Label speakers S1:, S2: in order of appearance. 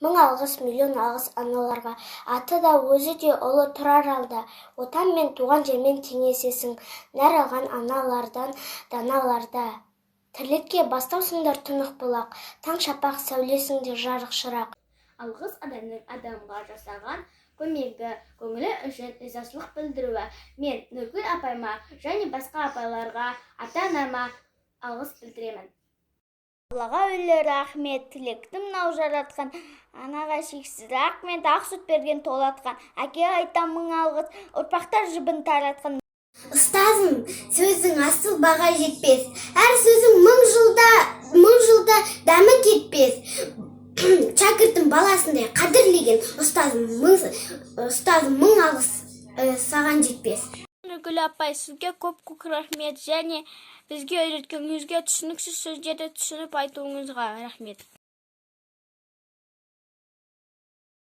S1: Мың алғыс, миллион алғыс аналарға. Аты да, өзі де ұлы тұрар алда. Отан мен туған жермен теңесесің. Нәр алған аналардан даналарда. Тірлікке бастаусыңдар тұнық бұлақ. Таң шапақ сәулесіңдер жарық шырақ.
S2: Алғыс — адамның адамға жасаған көмегі, көңілі үшін ризашылық білдіруі. Мен Нұргүл апайыма және басқа апайларға, ата анама алғыс білдіремін.
S3: Аллаға өлі рахмет, тілекті мынау жаратқан. Анаға шексіз рахмет, ақ сүт берген толатқан. Әке айтам мың алғыс, ұрпақтар жібін таратқан.
S4: Ұстазым, сөзің асыл, баға жетпес. Әр сөзің мың жылда, мың жылда дәмі кетпес. Шәкіртім баласындай қадірлеген ұстазым, мың, ұстазым, мың алғыс саған жетпес.
S3: Нұргүл апай, сізге көп көп рахмет және бізге үйреткеніңізге, түсініксіз сөздерді түсініп айтуыңызға рахмет.